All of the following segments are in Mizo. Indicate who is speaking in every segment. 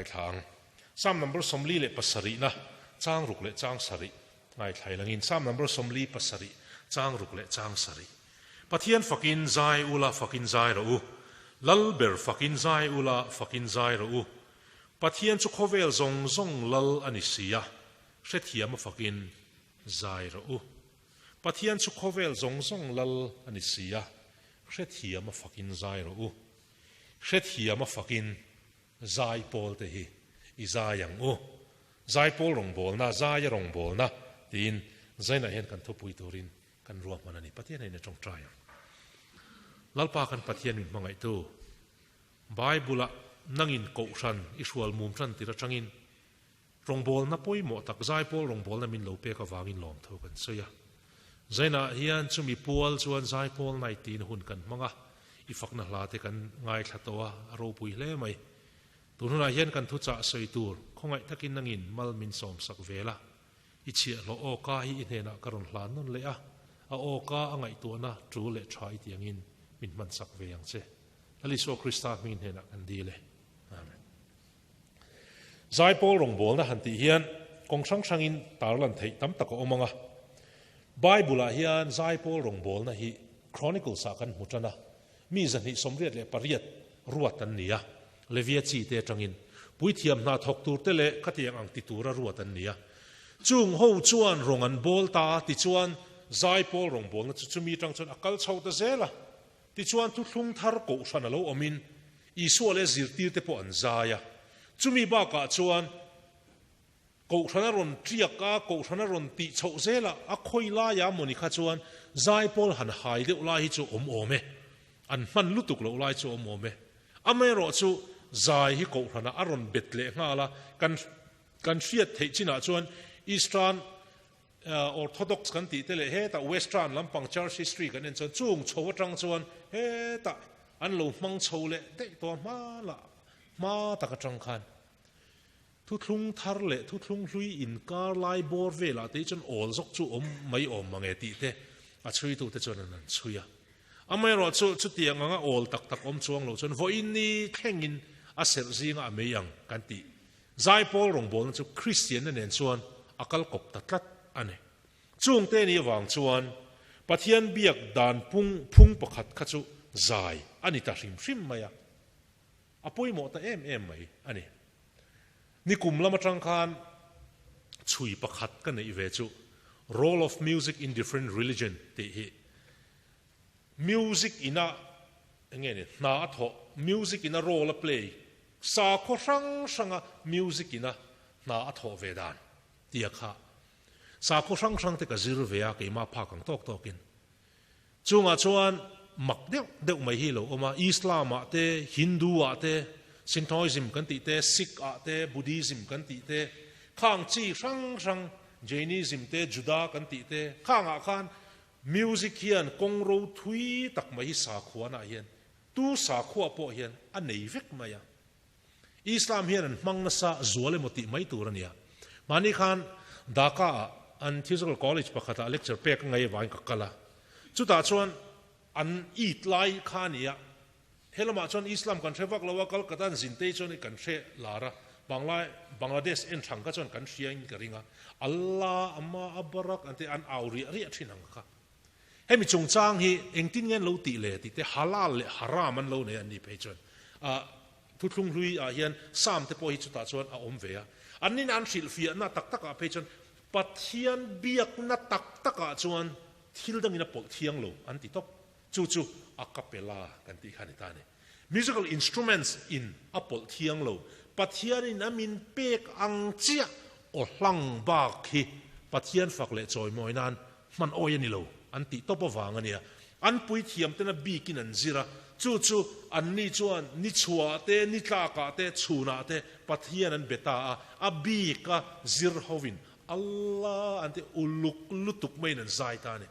Speaker 1: ngaithla ang. Psalm number 47 na chang ruk leh chang sarih ngaithla ilangin Psalm number 47 chang ruk leh chang sarih. Pathian fakin zai ula fakin zai rawh u. Lal ber fakin zai ula fakin zai rawh u. Pathian chu khawvel zawng zawng lal a ni si a, hrethiam a fakin zai rawh u. Pathian chu khawvel zawng zawng lal a ni si a, hrethiam a fakin zai rawh u. Hrethiam a fakin zai pawl te hi i zai ang u. Zai pawl rawngbawlna, zai a rawngbawlna tiin zainah hian kan thupui turin kan ruahman a ni. Pathian hian a tawngtai ang. Lalpa kan Pathian min hmangaihtu, Bible-ah nangin kohhran i hrual mum tan tir atangin rawngbawlna pawimawh tak, zaipawl rawngbawlna min lo pek avangin lawmthu kan sawi a. Zainah hian chumi pual chuan zaipawl night tiin hun kan hmang a, i fakna hla te kan ngaithla tawh a, a ropui hle mai. Tun hunah hian kan thuchah sawi tur khawngaih takin nangin mal min sawmsak vel a, I chhiahhlawh aw ka hi i hnenah ka rawn hlan nawn leh a, a aw ka a ngaihtuahna tul leh tha i tiangin min hmansak ve ang che. Lal Isua Krista hming hnenah kan dil e. Amen. Zaipawl rawngbawlna han tih hian kawng hrang hrangin tarlan theih tam tak a awm ang a. Bible-ah hian zaipawl rawngbawlna hi Chronicles-ah kan hmu tan a, mi 288 ruat an ni a, Levia chi te atangin puithiam hna thawk tur te leh khatiang ang ti tura ruat an ni a. Chung ho chuan rawng an bawl ta a, tichuan zaipawl rawngbawlna chu chumi atang chuan a kal chho ta zel a. Tichuan thuthlung thar kohhran a lo awmin Isua leh zirtir te pawh an zai a. Chumi bakah chuan kohhran a rawn tiak a, kohhran a rawn tih chhoh zel a, a khawi laia mawni kha chuan zaipawl han hai deuh lai hi chu awm awm e. An hman lutuk loh lai chu awm awm e. Amaherawh chu zai hi kohhranah a rawn bet leh nghal a, kan kan hriat theih chinah chuan Eastern Orthodox kan tih te leh hetah Western lampang Church history kan en chuan chung chho atang chuan hetah an lo hmang chho leh daih tawh a hma lah hma tak atang khan Thuthlung thar leh thuthlung hlui inkar lai bawr velah te hi chuan awl zawk chu awm mai awm mang e tih te a chhuitute chuan an han chhui a. Amaherawh chu chutiang anga awl tak tak awm chuang lo chuan vawiin ni thlengin a serh zinga a mei ang kan tih Zaipawl rawngbawlna chu Kristianna nen chuan a kal kawp ta tlat a ni. Chungte ni avang chuan Pathian biak dan pung phung pakhat kha chu zai a ni ta hrim hrim mai a. A pawimawh ta em em mai a ni. Nikum lam atang khan chhui pakhat ka neih ve chu Role of Music in Different Religion tih hi music ina enge ni hna a thawh, music ina role a play, sakhaw hrang hranga music ina hna a thawh ve dan tia kha sakhaw hrang hrang te ka zir ve a keimah phak ang tawk tawkin. Chungah chuan mak deuh deuh mai hi lo awm a, Islam ah te, Hindu ah te, Shintoism kan tih te, Sikh ah te, Buddhism kan tih te, khang chi hrang hrang Jainism te, Juda kan tih te, khangah khan music hian kawng ro thui tak mai hi sakhuanah hian tu sakhua pawh hian a nei vek mai a. Islam hian an hmang nasa zual emaw tih mai tur a nia. Mahni khan Dhaka ah an Theological College pakhatah lecture pek a ngei avangin ka kal a. Chutah chuan an it lai kha a ni a. He lamah chuan Islam kan hre vak lo a, Calcutta an zin te chuan kan hre lar a. Bangla, Bangladesh en thang kha chuan kan hria in ka ring a. Allah, Amma, Abarak an ti an au riah riah thin ang kha. Hemi chungchang hi engtin nge an lo tih le tih te halal leh haram an lo nei an nih phei chuan ah thuthlung hlui ah hian Psalm te pawh hi chutah chuan a awm ve a. An nin an hrilhfiahna tak tak ah phei chuan Pathian biakna tak tak ah chuan thil dangin a pawlh thiang lo an ti tawp. Chu chu a cappella kan tih kha a ni ta a ni. Musical instruments in a pawlh thiang lo. Pathianin a min pek ang chiah aw hlang bak hi Pathian fak leh chawimawi nan hman awi a ni lo an tih tawp avang a nia. An puithiam tena bikin an zir a, chu chu anni chuan ni chhuah te, ni tlakah te, chhunah te Pathian an be ta a, a bika zir hovin Allah an ti uluk lutuk maiin an zai ta a ni.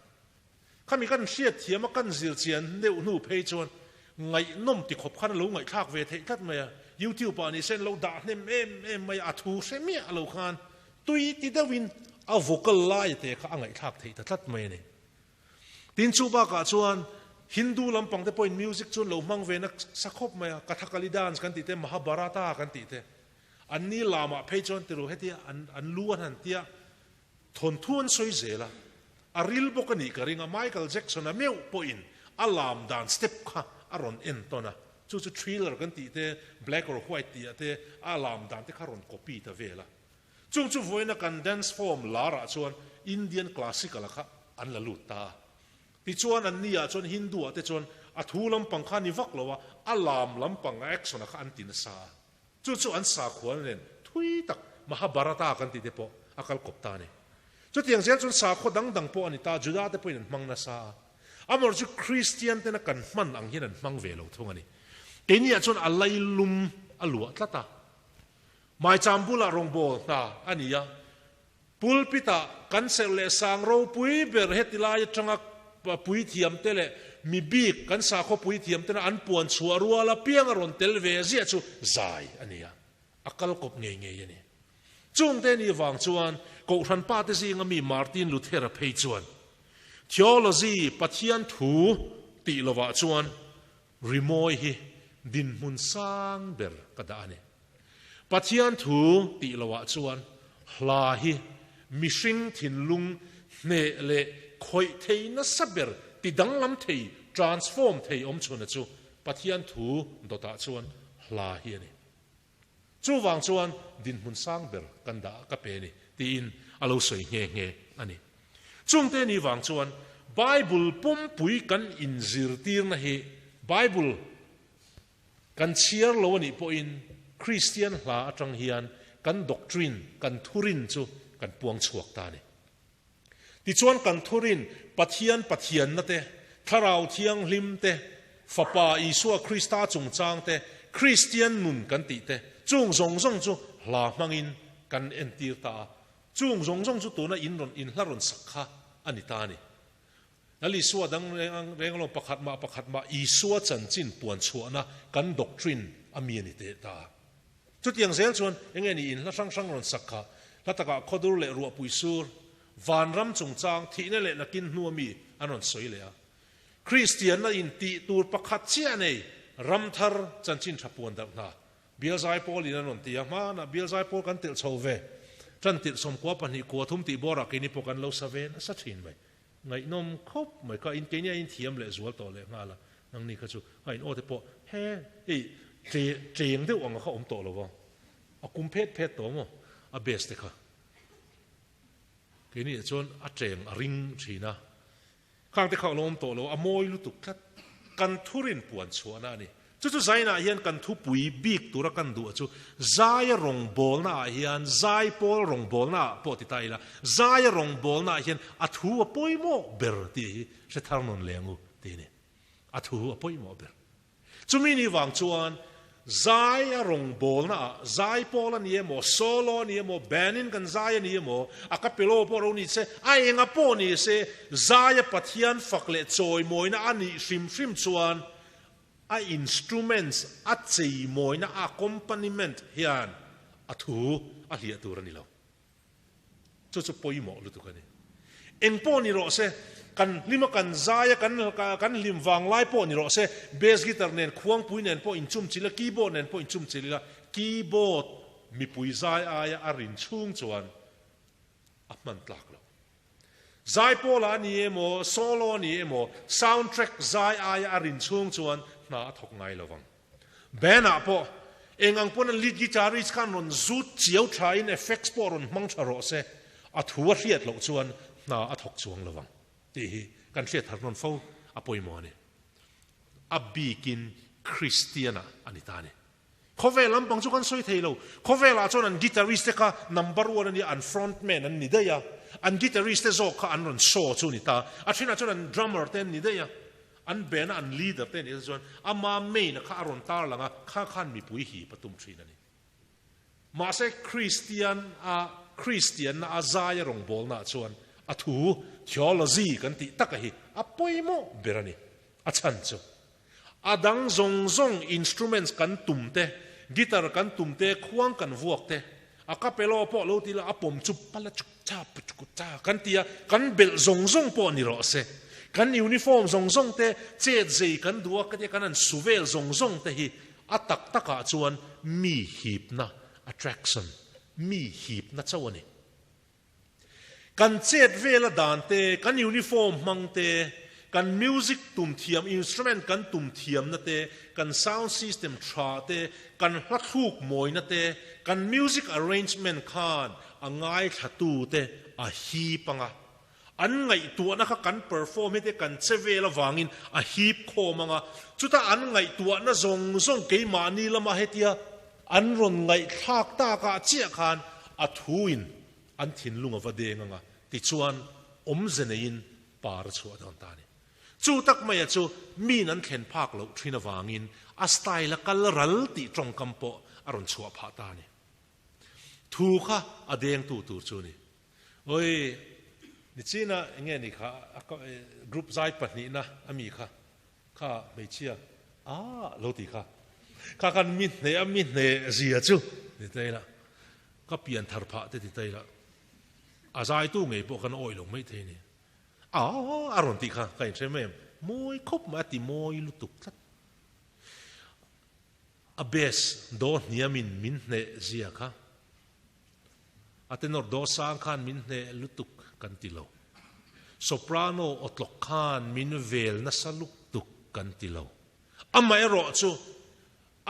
Speaker 1: Khami kan hriat thiam a kan zir chian deuh hnu phei chuan ngaihnawm ti khawp khan a lo ngaihthlak ve theih tlat mai a, YouTube ah nise an lo dah hnem em em mai a, a thu hre miah lo khan tui ti deuhin a vocal lai te kha a ngaihthlak theih ta tlat mai a ni. Tin chu bakah chuan Hindu lampang te pawhin music chu an lo hmang ve nasa khawp mai a, Kathakali dance kan tih te, Mahabharata kan tih te. An ni lamah phei chuan ti ru hetia an an lu an han tia thawnthu an sawi zel a, a ril bawk a nih ka ring a, Michael Jackson-a meuh pawhin a lam dan step kha a rawn entawn a, chu chu thriller kan tih te, black or white tih ah te a lam dan te kha a rawn copy ta vel a. Chung chu vawiina kan dance form larah chuan Indian classical-a kha an la lut ta a. Tichuan an ni ah chuan Hindu ah te chuan a thu lampang kha a ni vak lo a, a lam lampang a action-a kha an ti nasa a. Chu chu an sakhual nen thui tak Mahabharata kan tih te pawh a kal kawp ta a ni. Chutiang zel chuan sakhua dang dang pawh a ni ta, Juda te pawhin an hmang nasa a. Amaherawh chu Kristian tena kan hman ang hian an hmang ve lo thung a ni. Keiniah chuan a lailum a luah tlat a. Maicham bulah rawngbâwl hna a ni a. Pulpit-ah kan serh leh sang ropui ber heti lai atanga puithiamte leh mi bik kan sakhaw puithiamtena an puan chhuah rual apiang a rawn tel ve ziah chu zai a ni a, a kal kawp ngei ngei a ni. Chungte ni vang chuan Kohhran pate zinga mi Martin Luther-a phei chuan Theology, Pathian thu, tih lovah chuan rimawi hi dinhmun sang ber ka dah a ni. Pathian thu tih loah chuan hla hi mihring thinlung hneh leh khawih thei nasa ber, ti danglam thei, transform thei awmchhuna chu Pathian thu dawtah chuan hla hi a ni. Chuvang chuan dinhmun sang ber kan dah ka pe a ni tiin a lo sawi nghe nghe a ni. Chungte ni vang chuan Bible pumpui kan inzirtirna hi Bible Kan chhiar lo a nih pawhin Kristian hla atang hian kan doctrine, kan thurin chu kan puang chhuak ta a ni. Tichuan kan thurin Pathian Pathianna te, Thlarau Thianghlim te, Fapa Isua Krista chungchang te, Kristian nun kan tih te, chung zawng zawng chu hla hmangin kan entir ta a. Chung zawng zawng chu tuna in rawn inhla rawn sak kha a ni ta a ni. Lal Isua dang reng reng lo pakhat mah pakhat mah Isua chanchin puan chhuahna kan doctrine a mi a ni teh ta. Chutiang zel chuan enge ni in hla hrang hrang rawn sak kha, hla takah khawdur leh ruahpui sur, vanram chungchang, thihna leh nakin hnu a mi an rawn sawi leh a. Kristianna in tih tur pakhat chiah nei ramthar chanchin tha puan darh hna Bial zaipawl in an rawn ti a, hmanah bial zaipawl kan telh chho ve. Tan tirh 12 2 3 tih bawrah keini pawh kan lo sa ve nasa thin mai. Ngaihnawm khawp mai kha in keini a inthiam leh zual tawh leh nghal a, nangni kha chu a in aw te pawh he hei tle tleng deuh ang kha awm tawh lo va, a kum phet phet tawh maw a bass te kha. Keini ah chuan a tleng a ring thin a, Khang te kha a lo awm tawh lo, a mawi lutuk tlat. Kan thurin puan chhuahna a ni. Chu chu zainah hian kan thupui bik tura kan duh chu zaia rawngbawlna ah hian, zaipawl rawngbawlna ah pawh ti ta ila, zaia rawngbawlna ah hian a thu a pawimawh ber tih hi hre thar nawn leh ang u tih a ni. A thu a pawimawh ber. Chumi ni vang chuan zai a rawngbawlna ah zai pawl a ni emaw, solo a ni emaw, band in kan zai a ni emaw, a capello pawh ro ni se, a enga pawh ni se, zai a Pathian fak leh chawimawina a nih hrim hrim chuan a instruments a cheimawina a accompaniment hian a thu a hliah tur a ni lo. Chu chu pawimawh lutuk a ni. Eng pawh ni rawh se, kan hlim a kan zai a, kan kan hlim vang lai pawh ni rawh se, bass guitar nen khuangpui nen pawh inchum chil a, keyboard nen pawh inchum chil ila, keyboard mipui zai aia a rin chhung chuan a hman tlak lo. Zaipawla a ni emaw, solo a ni emaw, sound track zai aia a rin chhung chuan hna a thawk ngai lo vang. Band ah pawh eng ang pawn an lead guitarist khan rawn zut chiau tha in effects pawh rawn hmang tha rawh se, a thu a hriat loh chuan hna a thawk chuang lo ang tih hi kan hriat thar hnawn fo a pawimawh a ni. A bikin Kristian ah a ni ta a ni. Khawvel lampang chu kan sawi thei lo. Khawvel ah chuan an guitarist te kha number one a nia, an front man an ni daih a, an guitarist te zawk kha an rawn show chu a ni ta. A thenah chuan an drummer te an ni daih a. An band a an leader te nih chuan ama main a kha a rawn tar lang a, kha khan mipui hip a tum thin a ni. Mahse Kristian a Kristianna a zai a rawngbawlna ah chuan a thu, theology, kan tih taka hi a pawimawh ber a ni. A chhan chu a dang zawng zawng instruments kan tum te, guitar kan tum te, khuang kan vuak te, a capello pawh lo ti ila a pawm chu pala chuk cha pu chu cha kan ti a, kan belh zawng zawng pawh ni rawh se. Kan uniform zawng zawng te, chet zei kan duh a, ka tia kan han su vel zawng zawng te hi a tak takah chuan mi hipna Attraction, mi hipna chauh a ni. Kan chet vela dan te, kan uniform hmang te, kan music tum thiam, instrument kan tum thiamna te, kan sound system tha te, kan hla thluk mawina te, kan music arrangement khan a ngaithlatu te a hip anga. An ngaihtuahna kha kan perform hi te kan che vel avangin a hip khawm anga, chuta an ngaihtuahna zawng zawng keimahni lama hetia an rawn ngaihthlak takah chiah khan a thuin an thinlung a va deng anga, tichuan awmze neiin par a chhuah dawn ta a ni. Chu tak maia chu miin an thlen phak loh thin avangin a style a kal ral tih tawngkam pawh a rawn chhuah phah ta a ni. Thu kha a dengtu tur chu a ni. Oi, nichina enge ni kha group zai pahnihna a mi kha, kha hmeichhia a lo ti kha, kha khan mi hne a mi hne zia chu ti ta ila, ka pian thar phah te ti ta ila, a zaitu ngei pawh khan awih lo mai thei ni. A a rawn tih kha ka inhre mai em, mawi khawp mai a ti mawi lutuk tlat. A bass daw hniamin min hneh zia kha. A tenor dawhsang khan min hneh lutuk kan ti lo. Soprano awtlawk khan min vel nasa lutuk kan ti lo. Amaherawh chu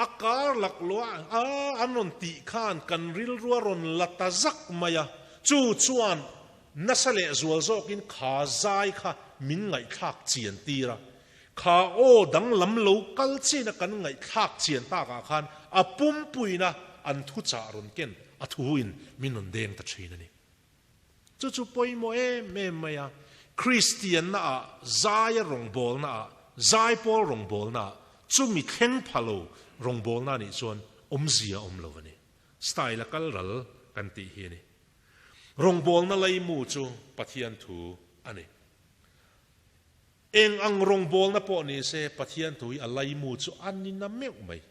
Speaker 1: a kar laklawh a an rawn tih khan kan rilru a rawn la ta zak mai a, chu chuan nasa leh zual zawkin kha zai kha min ngaihthlak chian tir a. Kha aw danglam lo kal chin a kan ngaihthlak chian takah khan a pumpuina an thuchah rawn ken a thuin min rawn deng ta thin a ni. Chu chu pawimawh em em mai a, Kristianna ah, zaia rawngbawlna ah, zaipawl rawngbawlna ah, chumi thleng pha lo rawngbawlna nih chuan awmzia awm lo a ni. Style a kal ral kan tih hi a ni. Rawngbawlna laimu chu Pathian thu a ni. Eng ang rawngbawlna pawh ni se, Pathian thu hi a laimu chu a ni na meuh mai.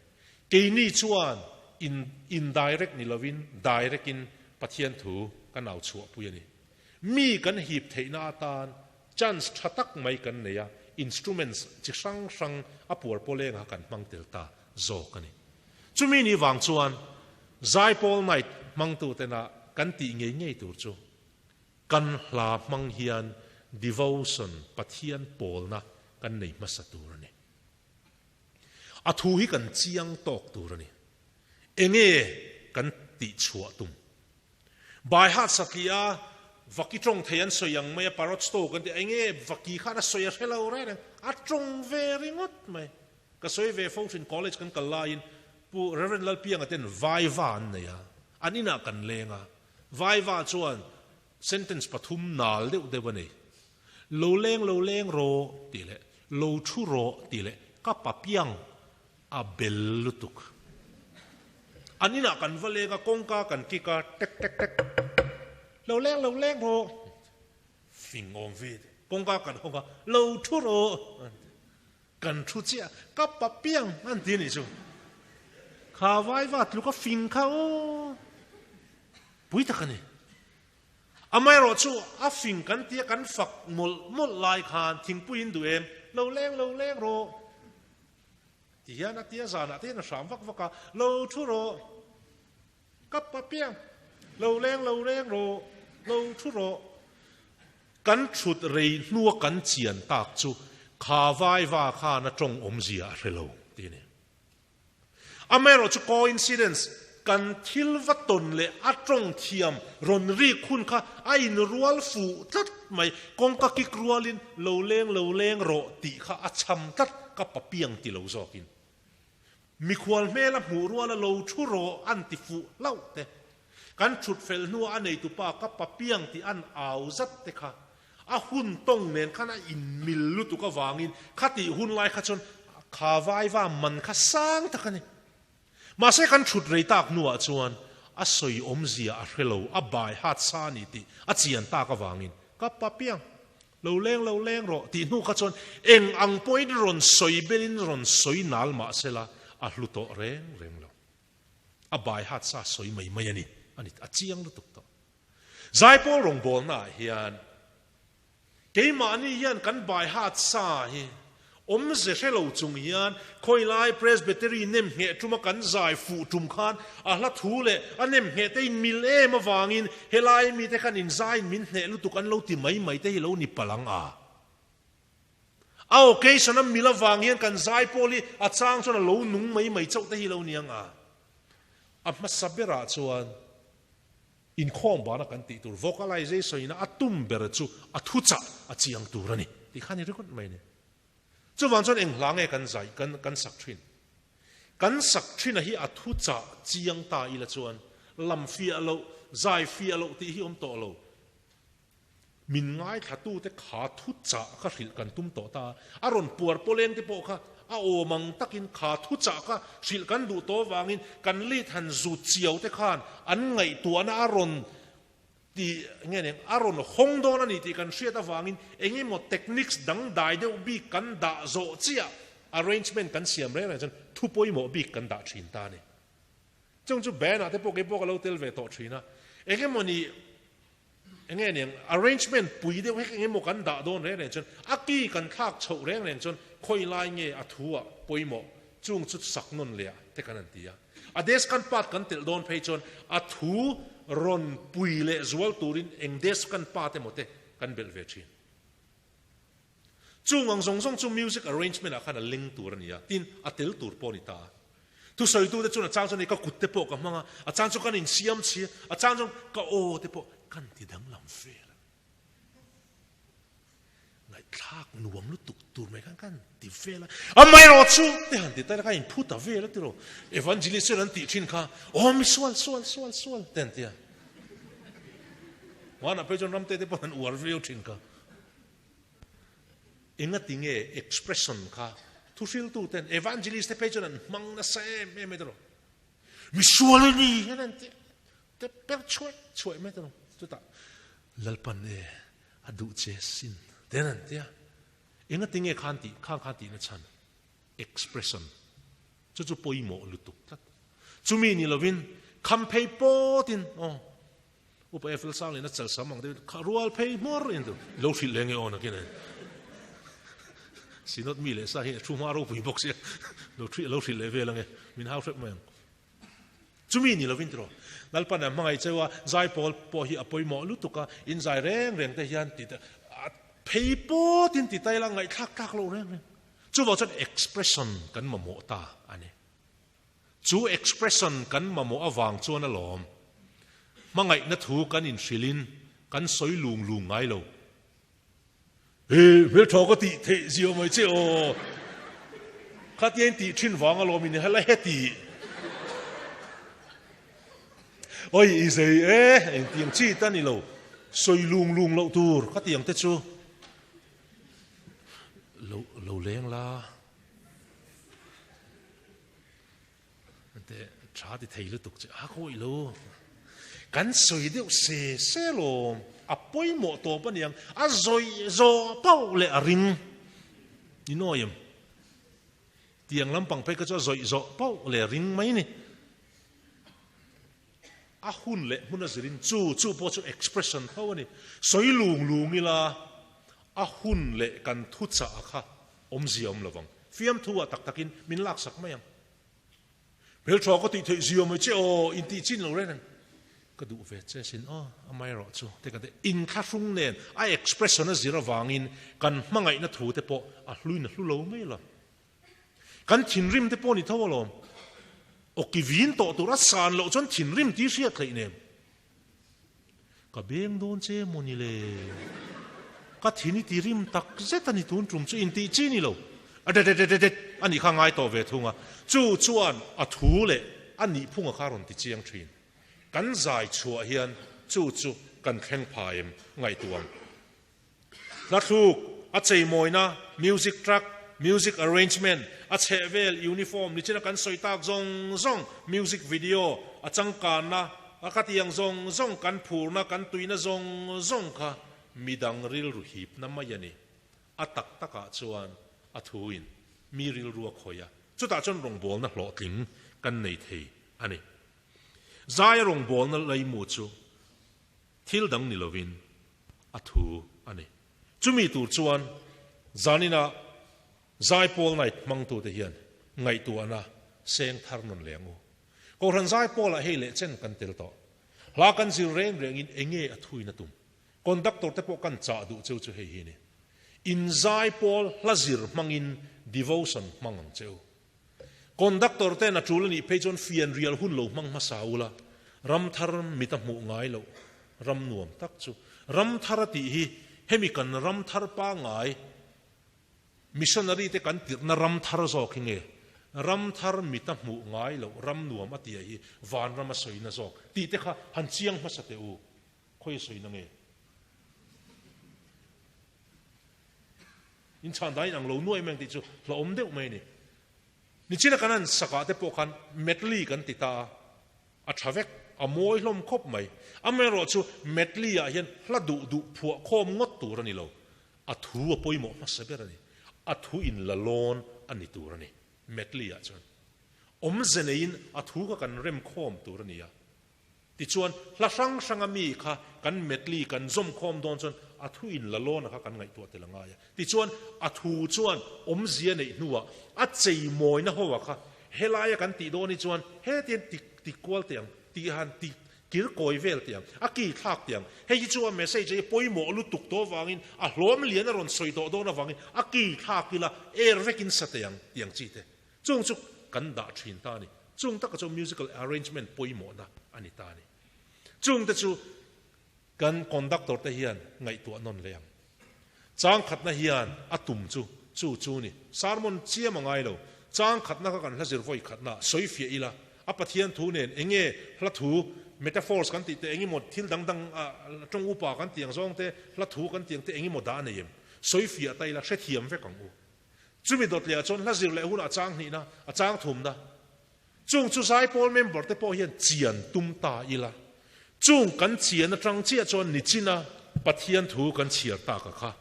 Speaker 1: Keini chuan in indirect ni lovin direct in Pathian thu kan au chhuahpui a ni. Mi kan hip theihna atan chance tha tak mai kan nei a, instruments chi hrang hrang a puar pawlengah kan hmang tel ta zawk a ni. Chumi ni vang chuan Zaipawl Night hmangtutena kan tih ngei ngei tur chu Kan hla hmang hian devotion, Pathian pawlna, kan nei hmasa tur a ni. A thu hi kan chiang tawk tur a ni. Enge kan tihchhuah tum? Bai hat satliah vaki tawng thei an sawi ang mai a, parrot stow kan ti a, enge vaki khan a sawi a hre lo reng reng, a tawng ve ringawt mai. Ka sawi ve fo thin, college kan kal laiin Pu Rev. Lalpianga ten vaiva an nei a, an inah kan leng a, Vaiva chuan sentence pathum nal deuh deuh a nei. Lo leng lo leng rawh tih leh lo thu rawh tih leh ka pa piang a bel lutuk. An inah kan va leng a, kawngka kan kik a, tek tek tek, lo leng lo leng rawh, fing awm ve te, kawngka kan hawng a, lo thu rawh an ti. Kan thu chiah, ka pa piang an ti a nih chu. Kha vaiva tluk a fing kha aw. Pui tak a ni. Amaherawh chu a fing kan tia kan fak mawlh mawlh lai khan thingpui in duh em, lo leng lo leng rawh. Ti hian a tia zanah te hian a hram vak vak a, lo thu rawh. Ka pa piang, lo leng lo leng rawh, lo thu rawh. Kan thut rei hnua kan chian tak chu kha vaiva khan a tawng awmzia a hre lo tih a ni. Amaherawh chu coincidence, kan thil va tawn leh a tawng thiam rawn rik hun kha a inrual fuh tlat mai, kawngka kik rualin lo leng lo leng rawh tih kha a cham tlat, ka pa piang ti lo zawkin. Mikhual hmela hmuh ruala lo thu rawh an ti fuh hlauh te, kan thut fel hnua a neitupa ka pa piang tih an au zat te kha a hun tawng nen khan a inmil lutuk avangin khatih hun lai kha chuan kha vaiva man kha sang tak a ni. Mahse kan thut rei tak hnuah chuan a sawi awmzia a hre lo, a bai hat sa a ni tih a chian tak avangin ka pa piang Lo leng lo leng rawh tih hnu kha chuan eng ang pawhin rawn sawi belin rawn sawi nal mah sela a hlu tawh reng reng lo. A bai hat sa sawi mai mai a ni, a ni, a chiang lutuk tawh. Zaipawl rawngbawlnaah hian keimahni hian kan bai hat sa hi. Awmze hre lo chung hian khawilai Presbytery nem ngheh tuma kan zai fuh tum khan a hla thu leh a nem ngheh te in mil em avangin helai mite khan in zaiin min hneh lutuk an lo ti mai mai te hi lo ni palh ang a. A occasion a mil avang hian kan zai pawl hi a chang chuan a lo nung mai mai chauh te hi lo ni ang a. A hmasa berah chuan inkhawm bana kan tih tur vocalization ina a tum ber chu a thuchah a chiang tur a ni tih kha ni ringawt mai a ni. Chuvang chuan eng hla nge kan zai kan kan sak thin? Kan sak thina hi a thuchah chiang ta ila chuan lam fiah loh, zai fiah loh tih hi awm tawh lo. Min ngaithlatute kha thuchah kha hrilh kan tum tawh ta a, a rawn puar pawleng te pawh kha a awm ang takin kha thuchah kha hrilh kan duh tawh avangin kan lead han zut chiau te khan an ngaihtuahna a rawn ti nge nen a rawn hawng dawn a ni tih kan hriat avangin eng emaw techniques dangdai deuh bik kan dah zawh chiah arrangement kan siam reng reng chuan thu pawimawh bik kan dah thin ta a ni. Chung chu band ah te pawh keipawh ka lo tel ve tawh thin a, eng emaw ni Enge aniang arrangement pui deuh hek engemaw kan dah dawn reng reng chuan a key kan thlak chhoh reng reng chuan khawi lai nge a thu ah pawimawh chung chu sak nawn leh ah te kan han ti a. A deskan part kan telh dawn phei chuan a thu rawn pui leh zual turin eng deskan part emaw te kan belh ve thin. Chung ang zawng zawng chu music arrangement ah khan a leng tur a ni a, tin a tel tur pawh a ni ta a. Thusawitute chuan a chang chuan ka kut te pawh ka hmang a, a chang chu kan insiam chhi a, a chang chuan ka aw te pawh kan ti danglam vel a. Ngaihthlak nuam lutuk tur mai khan kan ti vel a. Amaherawhchu te han ti ta ila kha inphu ta vel a tiraw. Evangelist chuan an tih thin kha, aw mi sual sual sual sual te an ti a. Hmanah phei chuan ramte te pawh an uar viau thin kha. Engati nge expression kha thuhriltu ten evangelist te phei chuan an hmang nasa em em mai tawh mi sual a ni hian an ti te per chhuai chhuai mai tawh chutah Lalpan e a duh che sin ten an tia engati nge khan ti khang khan tihna chhan expression chu chu pawimawh lutuk tlat chumi ni lovin kham phei pawtin aw Upa Eiffel sang lehna chal sam ang deuhin kha rual phei hmawr in lo hrilh leh nge aw nakin e. Synod mi leh sa hi a thu hma ropui bawk sia lo thri lo hrilh leh vel ange min hau hrep mai ang. Chumi ni lovin tiraw Lalpan a hmangaih cheu a zaipawl pawh hi a pawimawh lutuk a in zai reng reng te hian ti phei pawtin ti taila ngaihthlak tlak loh reng reng. Chuvang chuan expression kan mamawh ta a ni. Chu expression kan mamawh avang chuan alawm. Hmangaihna thu kan inhrilhin kan sawi lung lung ngai lo. He hmeltha ka tih theih zia mai che aw. Khatia in tih thin vang alawm in hela heti. Oi i zei e, engtiang chi ta ni lo. Sawi lung lung loh tur khatiang te chu lo lo leng la. Te tha ti thei lutuk che a khawi lo. Kan sawi deuh se se lawm a pawimawh tawp a niang a zawi zawh pauh leh a ring ni nawi em. Tiang lampang phei kha chu a zawih zawh pauh leh a ring mai ni. A hun leh hmun a zirin chu chu pawh chu expression tho a ni. Sawi lung lung ila a hun leh kan thuchah a kha awmzia awm lovang. Fiamthu ah tak takin min laksak mai ang. Hmeltha ka tih theih zia mai che aw, intih chin lo reng reng. Ka duh ve che sin aw, amaherawh chu te kan ti. Inthlahrung nen a expression a zir avangin kan hmangaihna thu te pawh a hluin a hlu lo mai lo. Kan thinrim te pawh ni tho alawm. Awki vin tawh tur a san loh chuan thinrim tih hriat theih nen. Ka beng dawn che maw ni le? Ka thin i ti rim tak zet a ni tun tum chu intih chi ni lo. A det det det det a nih kha ngai tawh ve thung a. Chu chuan a thu leh a nihphunga kha rawn ti chiang thin. Kan zai chhuah hian chu chu kan thleng pha em ngaihtuah ang. Hlathluk, a cheimawina, music track, music arrangement, a chhehvel, uniform, nichina kan sawi tak zawng zawng, music video, a changkanna, a khatiang zawng zawng, kan phurna, kan tuina zawng zawng kha midang rilru hipna mai a ni. A tak takah chuan a thuin mi rilru a khawih a, chutah chuan rawngbawlna hlawhtling kan nei thei a ni. Zaia rawngbawlna laimu chu Thil dang ni lovin a thu a ni. Chumi tur chuan zaninah Zaipawl night hmangtute hian ngaihtuahna seng thar nawn leh ang u. Kohhran Zaipawlah hei leh chen kan tel tawh. Hla kan zir reng rengin enge a thuina tum? Conductor te pawh kan chah duh cheu chu hei hi ni. In Zaipawl hla zir hmangin devotion hmang ang cheu. Conductor ten a tul a nih phei chuan fianrial hun lo hmang hmasa ula, ram thar mit a hmuh ngai loh ram nuam tak chu. Ram thar a tih hi hemi kan ram thar pangngai missionary te kan tirhna ram thar zawk hi nge? Ram thar mit a hmuh ngai loh ram nuam a tia hi vanram a sawina zawk tih te kha han chiang hmasa teh u. Khawi a sawina nge? In chhan dan in ang lo nuai mai ang tih chu hlauhawm deuh mai a ni. Nichina kan han sakah te pawh khan medley kan ti ta a, a tha vek, a mawi hlawm khawp mai. Amaherawh chu medley ah hian hla duh duh phuah khawm ngawt tur a ni lo. A thu a pawimawh hmasa ber a ni. A thu in la lawn a ni tur a ni medley ah chuan. Awmze neiin a thu kha kan rem khawm tur a ni a. Tichuan, hla hrang hranga mi kha kan medley kan zawm khawm dawn chuan a thu in la lawn a kha kan ngaihtuah tel a ngai a. Tichuan, a thu chuan awmzia neih hnuah a cheimawina ho a kha helaia kan tih dawn hi chuan hetiang ti ti kual teh ang, ti han ti kir kawi vel teh ang, a ki thlak teh ang. Hei hi chu a message hi pawimawh lutuk tawh avangin a hlawm lian a rawn sawi tawh dawn avangin a ki thlak ila air vekin sa teh ang tih ang chi te. Chung chu kan dah thin ta a ni. Chung taka chu musical arrangement pawimawhna a ni ta a ni. Chungte chu kan conductor te hian ngaihtuah nawn leh ang. Chang khatna hian a tum chu chu chu ni. Sermon chiam a ngai lo. Chang khatna kha kan hla zir vawi khatna sawi fiah ila, a Pathian thu nen eng nge hla thu, metaphors kan tih te, eng emaw thil dang dang tawng upa kan tih ang zawng te, hla thu kan tih ang te eng emaw dah a nei em? Sawi fiah ta ila hrethiam vek ang u. Chumi dawt leh ah chuan hla zir leh hunah a chang hnihna, a chang thumna. Chung chu Zaipawl member te pawh hian chian tum ta ila. Chung kan chian atang chiah chuan nichina Pathian thu kan chhiar tak a kha.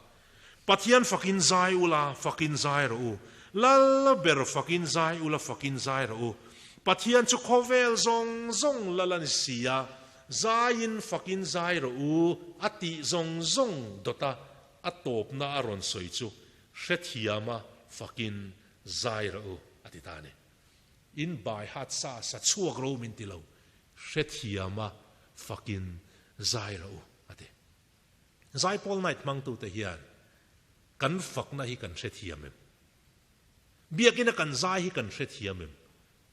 Speaker 1: Pathian fakin zai ula, fakin zai rawh u. Lal ber fakin zai ula, fakin zai rawh u. Pathian chu khawvel zawng zawng lal a ni si a, zaiin fakin zai rawh u a tih zawng zawng dawta a tawpna a rawn sawi chu Hrethiama fakin zai rawh u, a ti ta a ni. In bai hat sa sa chhuak ro min ti lo, hrethiama fakin zai rawh u, a ti. Zaipawl night hmangtute hian kan fakna hi kan hrethiam em? Biakina kan zai hi kan hrethiam em?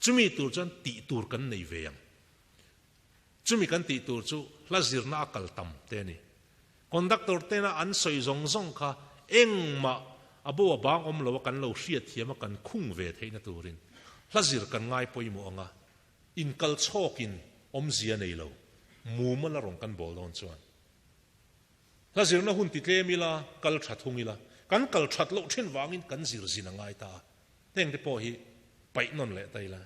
Speaker 1: Chumi tur chuan tih tur kan nei ve ang. Chumi kan tih tur chu hla zirna a kal tam te a ni. Conductor tena an sawi zawng zawng kha engmah a bo a bang awm lo a kan lo hriat thiam a kan khung ve theihna turin hla zir kan ngai pawimawh ang a, inkal chhawkin awmzia nei lo mumal a rawn kan bawl dawn chuan hla zirna hun ti tlem ila kal tha thung ila kan kal that loh thin vangin kan zir zin a ngai ta a, heng te pawh hi paih nawn leh ta ila,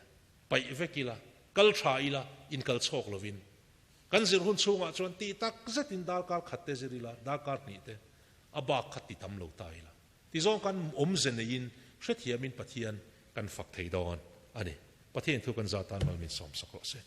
Speaker 1: paih vek ila, kal tha ila inkal chhawk lovin Kan zir hun chhungah chuan tih tak zetin darkar khat te zir ila, darkar hnih te a bak kha ti tam lo ta ila. Tizawng kan awmze neiin hrethiamin Pathian kan fak thei dawn a ni. Pathian thu kan zat tan mal min sawmsak rawh se.